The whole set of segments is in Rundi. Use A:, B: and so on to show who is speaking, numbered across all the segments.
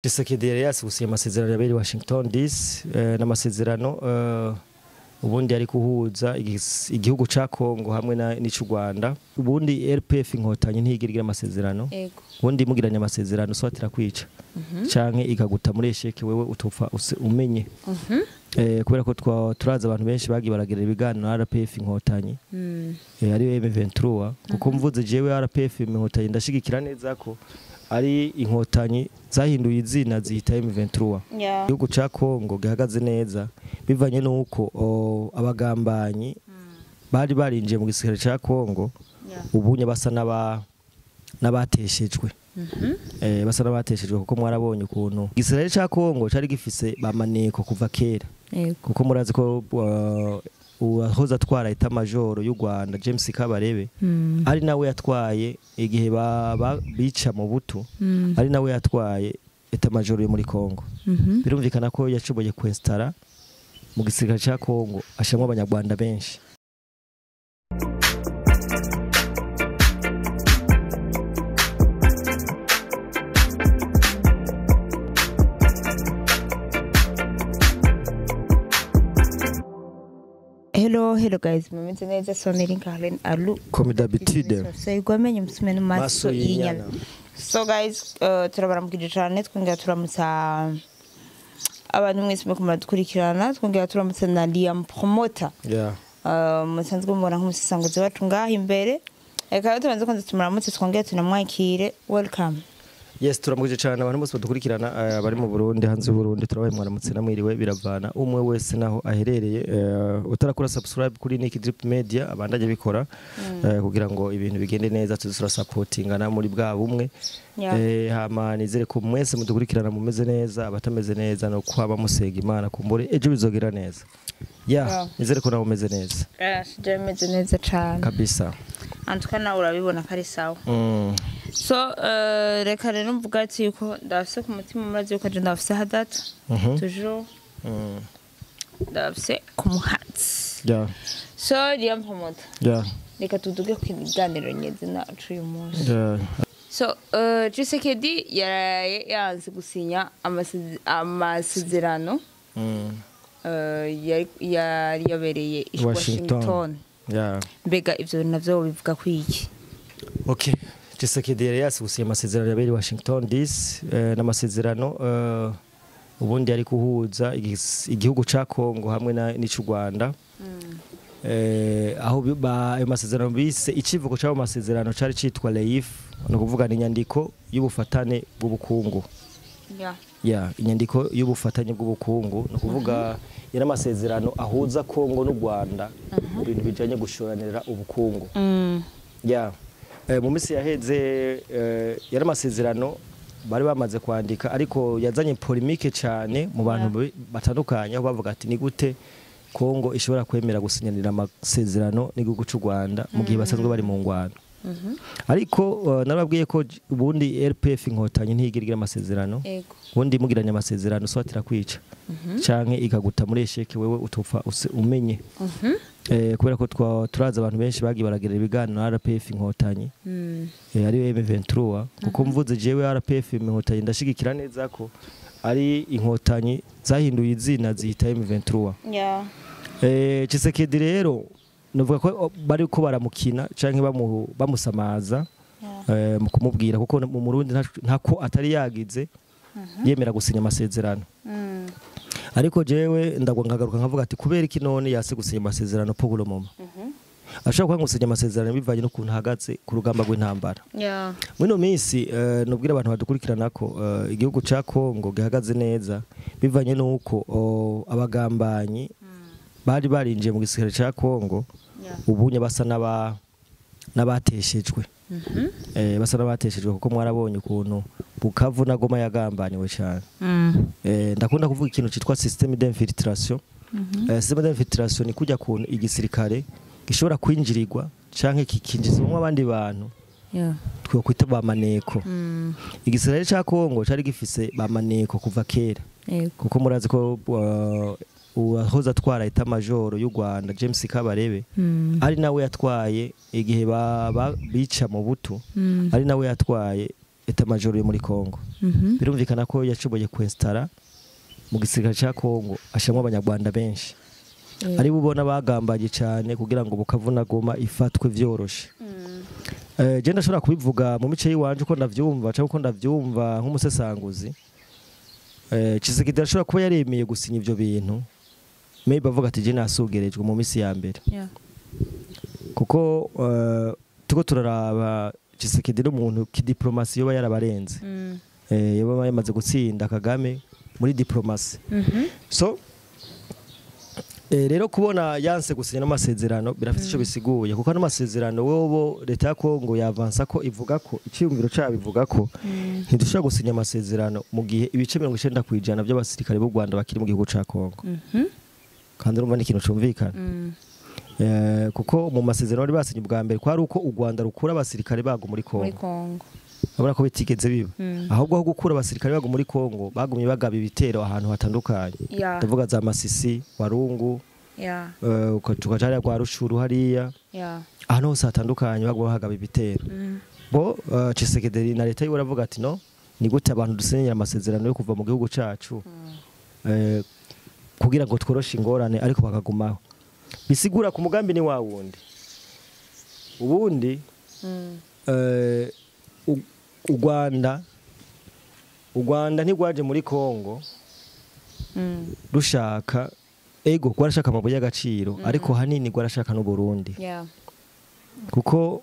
A: Tshisekedi yari yasusiye amasezerano yabereye Washington DC, n'amasezerano ubundi ari kuhuza igihugu ca Kongo hamwe n'icu Rwanda. Ubundi RPF Inkotanyi ntigira amasezerano, ubundi mugiranye amasezerano so atira kwica canke ikaguta muri échec, wewe utopfa umenye. Kubera ko turaza abantu benshi bagiye baragira ibiganiro na RPF Inkotanyi, ari M23, kuko mvuze jewe RPF Inkotanyi ndashigikira neza ko ari Inkotanyi zahinduye izina zihita M23. Igihugu ca Kongo gihagaze neza bivanye nuko abagambanyi bari barinjiye mu gisirikare ca Kongo, ubunye basa n'abateshejwe. Basa n'abateshejwe kuko mwarabonye ukuntu igisirikare ca Kongo cari gifise bamaneko kuva kera, kuko murazi ko uwahoze atwara état-major y'u Rwanda, James Kabarebe, ari nawe yatwaye igihe bica mu butu, ari nawe yatwaye état-major yo muri Kongo. Birumvikana ko yashoboye kwinstalla mu gisirikare ca Kongo ashamwe Abanyarwanda benshi.
B: Hello, hello guys, mumeze neza? Soneri Carlen Alu.
A: Comme d'habitude.
B: So igwamenye musumene maso
A: maso
B: y'inyana.
A: y'inyana.
B: So guys, turabaramukije cyane, twongera turamutsa abantu mwese muriko muradukurikirana, twongera turamutsa na Liam Promoter. Musanzwe mubona nk'umusesanguzi wacu ngaha imbere. Reka rero tubanze kwanza tumuramutse, twongere tunamwakire. Welcome.
A: Yes, turamukije cyane abantu bose badukurikirana, bari mu Burundi, hanze y'u Burundi. Turabaye mwaramutse namwiriwe, biravana umwe wese naho aherereye. Utarakora subscribe kuri Nick Drip Media abandanye bikora, kugira ngo ibintu bigende neza, tuzura supportingana muri bwa bumwe. Hama nizere ko mwese mudukurikirana mumeze neza, abatameze neza no kwaba musega Imana kumbure ejo bizogera neza. Nizere ko nawe umeze neza.
B: Je meze neza cyane.
A: Kabisa.
B: Antuka nawe urabibona ko ari sawa. So reka rero mvuga ati yuko ndafise ku mutima, murazi yuko je ndafise hadatu, toujours ndafise ku muhatsi. So Liam Promoter, reka tuduge ku biganiro nyezina uyu munsi. So Tshisekedi yaraye yanze gusinya amasezerano yari yabereye i
A: Washington.
B: Washington. Mbega ivyo navyo bivuga kwiki?
A: Okay. Tshisekedi yari yasusiye amasezerano yabereye Washington DC, n'amasezerano ubundi ari kuhuza igihugu ca Kongo hamwe n'icu Rwanda. Aho ayo masezerano bise, icivugo c'ayo masezerano cari citwa REIF, ni ukuvuga ni inyandiko y'ubufatane bw'ubukungu. Ya, inyandiko y'ubufatanye bw'ubukungu, ni ukuvuga yari amasezerano ahuza Kongo n'u Rwanda mu bintu bijanye gushoranira ubukungu. Ya, mu minsi yaheze yari amasezerano bari bamaze kwandika, ariko yazanye polémique cyane mu bantu batandukanye, aho bavuga ati: "Ni gute Kongo ishobora kwemera gusinyanira amasezerano n'igihugu cy'u Rwanda mu gihe basanzwe bari mu ngwano?" Ariko narababwiye ko ubundi RPF Inkotanyi ntigira igira amasezerano. Ubundi mugiranye amasezerano so atira kwica canke ikaguta muri échec, wewe utopfa umenye. Kubera ko turaza abantu benshi bagiye baragira ibiganiro na RPF Inkotanyi, ari M23, kuko mvuze jewe RPF Inkotanyi ndashigikira neza ko ari Inkotanyi zahinduye izina zihita M23. Tshisekedi rero nuvuga ko bari ko baramukina canke bamusamaza mu kumubwira, kuko mu Murundi ntako atari yagize yemera gusinya amasezerano. Ariko jewe ndagwa nkagaruka nkavuga ati: "Kubera iki none yase gusinya amasezerano pour le moment?" Ashobora kuba gusinya amasezerano bivanye n'ukuntu ahagaze ku rugamba rw'intambara. Muri ino minsi, nubwira abantu badukurikirana ko igihugu ca Kongo gihagaze neza bivanye n'uko abagambanyi bari barinjiye mu gisirikare ca Kongo, ubunye basa n'abateshejwe. Basa n'abateshejwe kuko mwarabonye ukuntu Bukavu na Goma yagambaniwe cyane. Ndakunda kuvuga ikintu citwa système d'infiltration. Système d'infiltration ni kujya kuntu igisirikare gishobora kwinjirirwa canke kikinjizwamo abandi bantu twokwita ba maneko. Igisirikare ca Kongo cari gifise ba maneko kuva kera, kuko murazi ko uwahoze atwara état-major y'u Rwanda, James Kabarebe, ari nawe yatwaye igihe bica mu butu, ari nawe yatwaye état-major yo muri Kongo. Birumvikana ko yashoboye kwinstara mu gisirikare ca Kongo ashamwe abanyarwanda benshi. Ari bubona bagambaye cyane kugira ngo Bukavu na Goma ifatwe vyoroshe. Je ndashobora kubivuga mu mice yiwanje uko ndavyumva cyangwa uko ndavyumva nk'umusesanguzi. Tshisekedi arashobora kuba yaremeye gusinya ivyo bintu. Maybe avuga ati je nasugerejwe mu misi ya mbere. Kuko tuko turaraba Tshisekedi n'umuntu ki diplomasi yoba yarabarenze. Yoba yamaze gutsinda Kagame muri diplomasi. So rero kubona yanse gusinya n'amasezerano birafite ico bisiguye, kuko n'amasezerano wobo leta ya Kongo yavansa ko ivuga ko iciyumviro cabo ivuga ko ntidushobora gusinya amasezerano mu gihe ibice 90% by'abasirikare b'u Rwanda bakiri mu gihugu ca Kongo. Kandi urumva ni ikintu cumvikana. Kuko mu masezerano bari basinye ubwa mbere kwari uko u Rwanda rukura abasirikare bago muri Kongo. Urabona ko bitigeze biba. Ahubwo aho gukura abasirikare bago muri Kongo bagumye bagaba ibitero ahantu hatandukanye. Ndavuga za Masisi, Warungu, ukacuka cari kwa Rushuru hariya. Ahantu hose hatandukanye baguma bagaba ibitero. Bo Tshisekedi na leta yiwe aravuga ati no, ni gute abantu dusinyira amasezerano yo kuva mu gihugu cacu kugira ngo tworoshe ingorane, ariko bakagumaho. Bisigura ku mugambi ni wa wundi. Ubundi u Rwanda ntigwaje muri Kongo rushaka ego rwarashaka amabuye y'agaciro, ariko hanini rwarashaka n'u Burundi. Kuko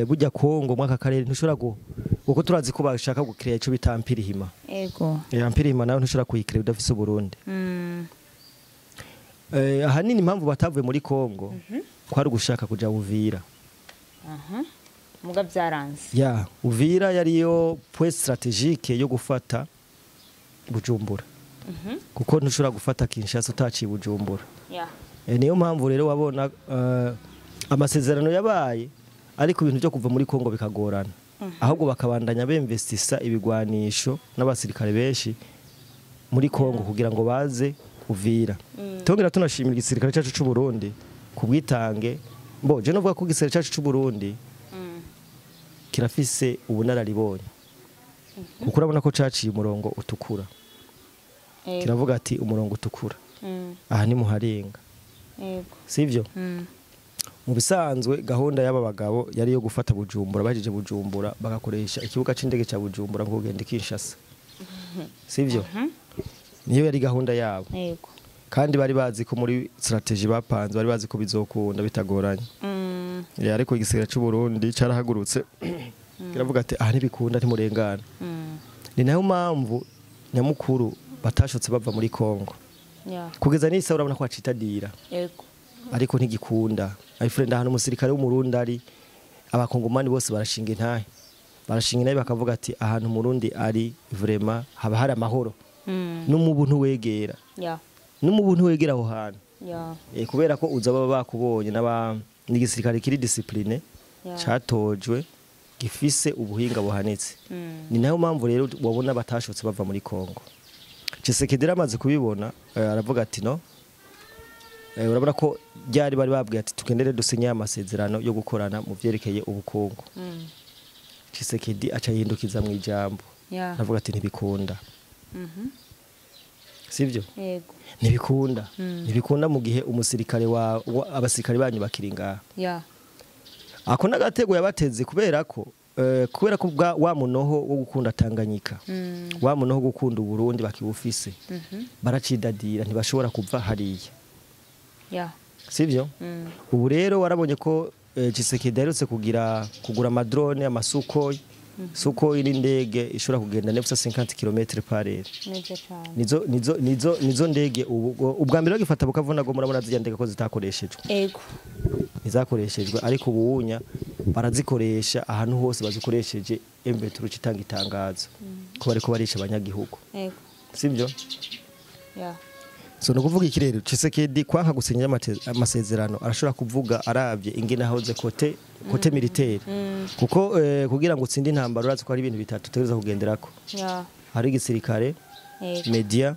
A: burya Kongo mwaka karere ntushobora kuko turazi ko bashaka gukrea ico bita Empire.
B: Ego.
A: Empire nayo ntushobora kuyikrea udafise u Burundi. Ahanini impamvu batavuye muri Kongo kwari gushaka kuja Uvira.
B: Muga byaranze.
A: Uvira yariyo point stratégique yo gufata Bujumbura. Kuko ntushobora gufata Kinshasa utaciye Bujumbura. Niyo mpamvu rero wabona amasezerano yabaye ariko ibintu byo kuva muri Kongo bikagorana. Ahubwo bakabandanya bemvestisa ibigwanisho n'abasirikare benshi muri Kongo kugira ngo baze Uvira. Tongera tunashimira igisirikare cyacu cy'u Burundi kubwitange. Bo je novuga ko igisirikare cyacu cy'u Burundi kirafise ubunararibonye. Kuko urabona ko caciye umurongo utukura. Kiravuga ati umurongo utukura. Aha ni muharenga. Sivyo? Mu bisanzwe gahunda y'aba bagabo yari yo gufata Bujumbura, bajeje Bujumbura bagakoresha ikibuga c'indege ca Bujumbura ngo kugenda Kinshasa. Sivyo? Niyo yari gahunda yabo. Kandi bari bazi ko muri strategy bapanze bari bazi ko bizokunda bitagoranye. Ariko igisirikare cy'u Burundi carahagurutse kiravuga ati aha ntibikunda ntimurengana. Ni nayo mpamvu nyamukuru batashotse bava muri Kongo. Kugeza n'isa urabona ko acitadira. Ariko ntigikunda. Alfred hano umusirikare w'umurundi ari abakongomani bose barashinga intahe. Barashinga intahe bakavuga ati ahantu umurundi ari vraiment haba hari amahoro. N'umubuntu wegera. N'umubuntu wegera aho hantu. Kubera ko uza baba bakubonye n'aba n'igisirikare kiri discipline catojwe gifise ubuhinga buhanitse. Ni nayo mpamvu rero wabona batashotse bava muri Kongo. Tshisekedi amaze kubibona aravuga ati no, urabona ko byari bari babwiye ati tugendere dusinye amasezerano yo gukorana mu vyerekeye ubukungu. Tshisekedi aca yihindukiza mu ijambo. Aravuga ati ntibikunda. Sivyo?
B: Yego.
A: Ntibikunda. Ntibikunda mu gihe umusirikare wa abasirikare banyu bakiri ngaha. Ako nagatego yabateze kubera ko wa munoho wo gukunda Tanganyika. Wa munoho gukunda Burundi bakibufise. Baracidadira ntibashobora kuva hariya. Sivyo? Ubu rero warabonye ko Tshisekedi aherutse kugira kugura amadrone amasukhoi. Sukhoi n'indege ishobora kugenda 950 km par heure. Nizo nizo nizo nizo ndege ubwa mbere bagifata Bukavu na Goma murabona zijya ndege ko zitakoreshejwe.
B: Ego.
A: Ntizakoreshejwe ariko ubunya barazikoresha ahantu hose bazikoresheje M23 itanga itangazo ko bariko barisha abanyagihugu.
B: Ego.
A: Sivyo? So no kuvuga iki rero Tshisekedi kwanka gusinya amasezerano arashobora kuvuga aravye ingene ahoze kote militaire. Kuko kugira ngo utsinde intambara urazi ko ari ibintu bitatu utegereza kugenderako. Hari igisirikare, media,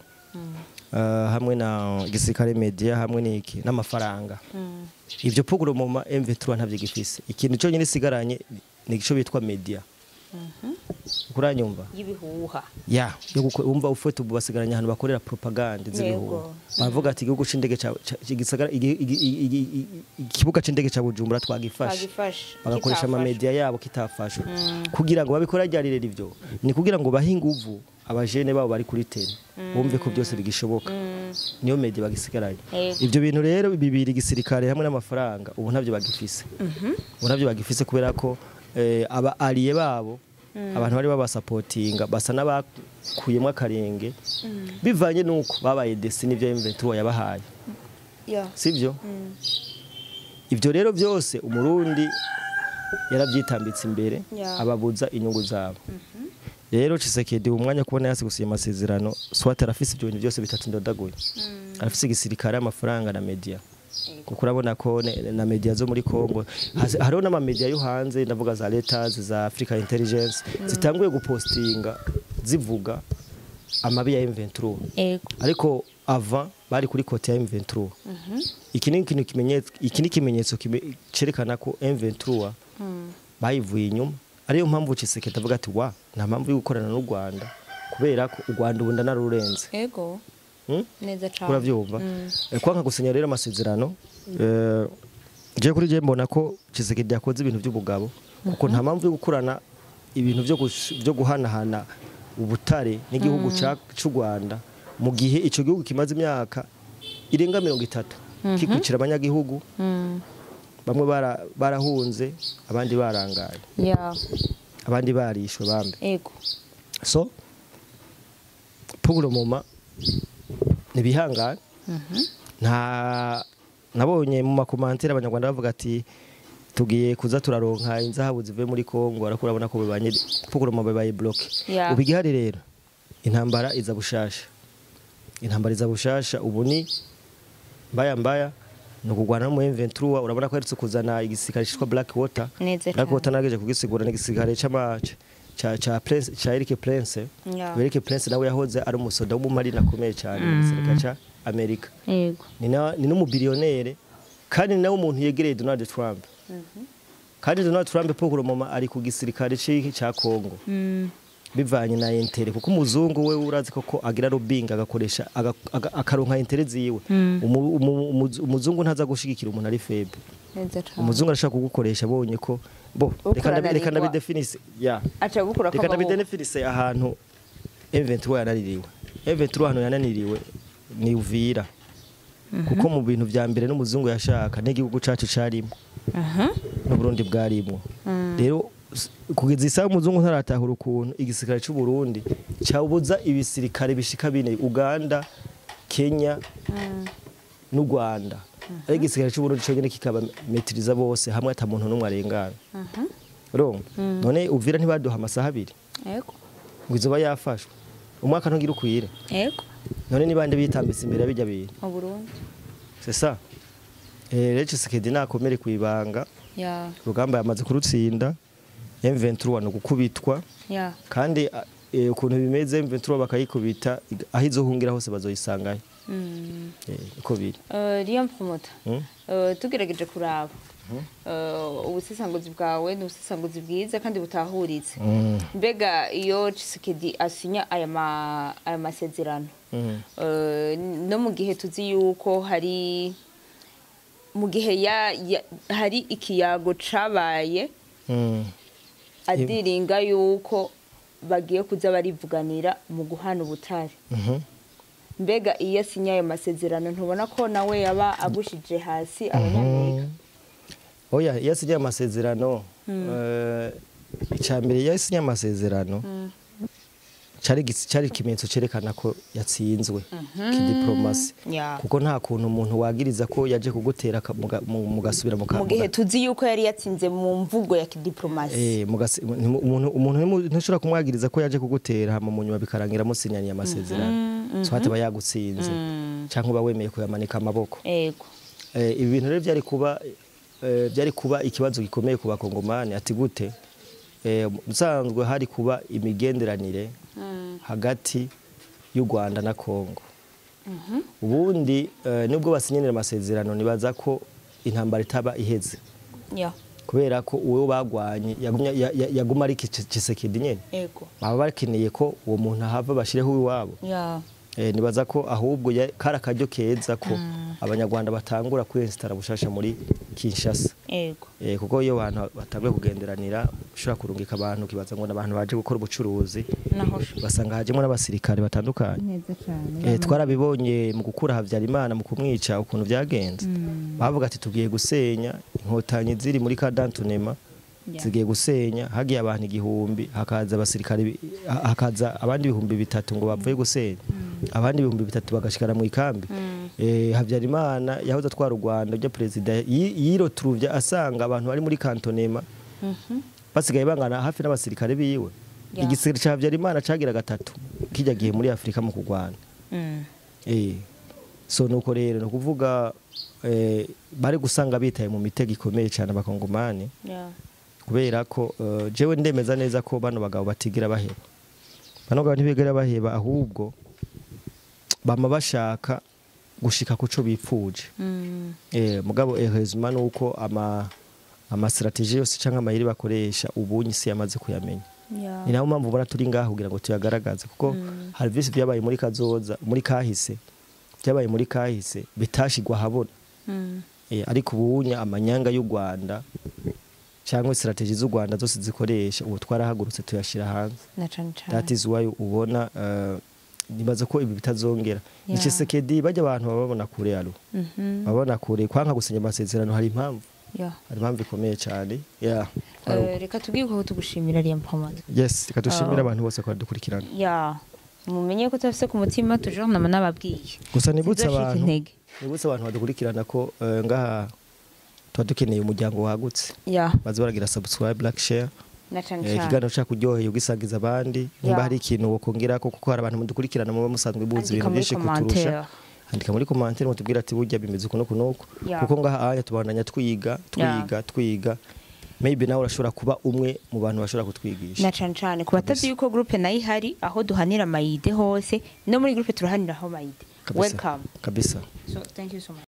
A: hamwe na gisirikare media hamwe n'iki n'amafaranga. Ivyo pogro mu M23 ntavyo gifise. Ikintu cyo nyine sigaranye ni gico bitwa media. Kuranyumva
B: y'ibihuha
A: ya yo wumva ufite ubu basigaranye ahantu bakorera propaganda z'ibihuha. Bavuga ati igihugu c'indege ca igisagara ikibuga c'indege ca Bujumbura twagifashe, bagakoresha ama media yabo kitafashwe kugira ngo babikora ryarire ivyo ni kugira ngo bahe inguvu abajene babo bari kuri tele bumve ko byose bigishoboka. Niyo media bagisigaranye. Ivyo bintu rero bibiri, igisirikare hamwe n'amafaranga, ubu ntavyo bagifise. Ubu ntavyo bagifise kubera ko aba allié babo, abantu bari babasapotinga basa n'abakuyemo akarenge bivanye nuko babaye destiny n'ivyo M23 yabahaye. Sivyo? Ivyo rero byose umurundi yarabyitambitse imbere ababuza inyungu zabo. Rero Tshisekedi umwanya kubona yase gusinya amasezerano, swat arafise ibyo bintu byose bitatu ndodaguye. Arafise igisirikare, amafaranga na media. Kuko urabona ko na media zo muri Congo hariho n'ama media yo hanze, ndavuga za Reuters, za Africa Intelligence, zitanguye gupostinga zivuga amabi ya M23. Ariko avant bari kuri côté ya M23. Iki ni ikintu kimenyetso, iki ni kimenyetso cerekana ko M23 bayivuye inyuma. Ariyo mpamvu Tshisekedi avuga ati wa nta mpamvu yo gukorana n'u Rwanda kubera ko u Rwanda ubu ndanarurenze.
B: Yego. Neza cyane.
A: Uravyumva? Kwanka gusinya rero amasezerano, je kuri je mbona ko Tshisekedi yakoze ibintu by'ubugabo, kuko nta mpamvu yo gukorana ibintu byo guhanahana ubutare n'igihugu cy'u Rwanda mu gihe ico gihugu kimaze imyaka irenga 30 kikucira abanyagihugu. Bamwe barahunze, abandi barangaye. Abandi barishwe bambe.
B: Yego.
A: So pour le moment nibihangane. Nta nabonye mu makomantere abanyarwanda bavuga ati tugiye kuza turaronka inzahabu zivuye muri Kongo, ariko urabona ko bibanye pour le moment babaye bloqué. Ubigihari rero intambara iza bushasha. Intambara iza bushasha ubu ni mbaya mbaya no kugwana mu M23. Urabona ko yaretse kuzana igisirikare cyitwa Black Water. Black Water nageje kugisigura n'igisirikare ca Prince, ca Eric Prince. Eric Prince nawe yahoze ari umusoda w'umumarine akomeye cyane mu gisirikare ca Amerika.
B: Yego.
A: Ni n'umubiliyonere kandi nawe umuntu yegereye Donald Trump. Kandi Donald Trump pour le moment ari ku gisirikare ca Congo. Bivanye na intere, kuko umuzungu we urazi koko agira lobbying agakoresha akaronka intere ziwe. Umuzungu ntaza gushigikira umuntu ari faible. Umuzungu arashaka kugukoresha abonye ko bo reka ndabidefinise ya
B: acha gukura
A: reka ndabidefinise ahantu M23 yananiriwe. M23 ahantu yananiriwe ni Uvira. Kuko mu bintu vya mbere n'umuzungu yashaka n'igihugu cacu carimo. N'u Burundi bwarimo. Rero kugeza isaha umuzungu ntaratahura ukuntu igisirikare cy'u Burundi cyabuza ibisirikare bishika bine, Uganda, Kenya n'u Rwanda. Ari igisirikare cy'u Burundi cyonyine kikaba metiriza bose hamwe ata muntu n'umwe arengana. Urumva? None Uvira ntibaduha amasaha abiri.
B: Yego.
A: Ngo izoba yafashwe. Umwaka ntugira ukwire.
B: Yego.
A: None nibande bitambitse imbere bijya bintu.
B: Mu Burundi.
A: C'est ça. Rero Tshisekedi nakomere kwibanga. Rugamba yamaze kurutsinda. M23 no gukubitwa. Kandi ukuntu bimeze M23 bakayikubita aho izohungira hose bazoyisangayo. Uko biri.
B: Liam Promoter. Tugerageje kuraba. Ubusesanguzi bwawe ni ubusesanguzi bwiza kandi butahuritse. Mbega iyo Tshisekedi asinya aya masezerano. No mu gihe tuzi yuko hari mu gihe hari ikiyago cabaye adiringa yuko bagiye kuza barivuganira mu guhana ubutare. Mbega iyo asinya ayo masezerano ntubona ko nawe yaba agushije hasi abanyamerika?
A: Oya, iyo asinya amasezerano icambere iyo asinya amasezerano cari ikimenyetso cerekana ko yatsinzwe kidiplomasi. Kuko nta kuntu umuntu wagiriza ko yaje kugutera mugasubira
B: mu gihe tuzi yuko yari yatsinze mu mvugo ya kidiplomasi.
A: Umuntu ntushobora kumwagiriza ko yaje kugutera hama mu nyuma bikarangira musinyaniye amasezerano. So hataba yagutsinze canke uba wemeye kuyamanika amaboko.
B: Yego.
A: Ibi bintu rero byari kuba ikibazo gikomeye ku bakongomani ati gute musanzwe hari kuba imigenderanire hagati y'u Rwanda na Kongo. Ubundi nubwo basinyanira amasezerano nibaza ko intambara itaba iheze. Kubera ko uwo bagwanye yaguma ari Tshisekedi nyene. Baba bakeneye ko uwo muntu ahava bashireho iwabo. Nibaza ko ahubwo kari akaryo keza ko abanyarwanda batangura kwinstara bushasha muri Kinshasa. Kuko iyo abantu batanguye kugenderanira ushobora kurungika abantu kibaza ngo n'abantu baje gukora ubucuruzi, basanga hajemo n'abasirikare batandukanye. Twarabibonye mu gukura Habyarimana mu kumwica ukuntu byagenze. Bavuga ati tugiye gusenya inkotanyi ziri muri Kadantunema, zigiye gusenya, hagiye abantu 1000 hakaza abasirikare, hakaza abandi 3000 ngo bavuye gusenya, abandi 3000 bagashikara mu ikambi. Habyarimana yahoze atwara u Rwanda bya president yirotruvya asanga abantu bari muri kantonema basigaye bangana hafi n'abasirikare biwe. Igisirikare ca Habyarimana cagira gatatu kijya gihe muri Afrika mu kugwana. So nuko rero no kuvuga bari gusanga bitaye mu mitego ikomeye cyane abakongomani. Kubera ko jewe ndemeza neza ko bano bagabo batigira baheba. Bano bagabo ntibigera baheba, ahubwo bama bashaka gushika kuco bipfuje. Mugabo heureusement nuko ama strategie yose canke amayeri bakoresha ubunyi si yamaze kuyamenya. Ni naho mpamvu ubona turi ngaho kugira ngo tuyagaragaze, kuko hari byinshi byabaye muri kazoza, muri kahise, byabaye muri kahise bitashigwa habona. Ariko ubunya amanyanga y'u Rwanda cyangwa strategie z'u Rwanda zose zikoresha ubu twarahagurutse tuyashira hanze. That is why ubona nibaza ko ibi bitazongera. Tshisekedi bajya abantu babona kure alo. Babona kure kwanka gusinya amasezerano, hari impamvu. Hari impamvu ikomeye cyane.
B: Reka tubwiye ko tugushimira Liam Promoter.
A: Yes, reka dushimira abantu bose ko badukurikirana.
B: Mumenye ko tafise ku mutima toujours nama nababwiye.
A: Gusa nibutse abantu badukurikirana ko ngaha tuba dukeneye umuryango wagutse. Baze baragira subscribe, like, share. Ikiganiro cyakuryoheye ugisangiza abandi, nimba hari ikintu wokongera ko kuko hari abantu mudukurikirana muba musanzwe buzi ibintu byinshi kuturusha. Andika muri commentaire mutubwira ati burya bimeze uko nuko nuko, kuko ngaha aya tubandanya twiga twiga twiga. Maybe nawe urashobora kuba umwe mu bantu bashobora kutwigisha.
B: Na cyane cyane ku batazi yuko groupe nayo ihari aho duhanira mayide hose, no muri groupe turahanira aho mayide. Welcome.
A: Kabisa.
B: So thank you so much.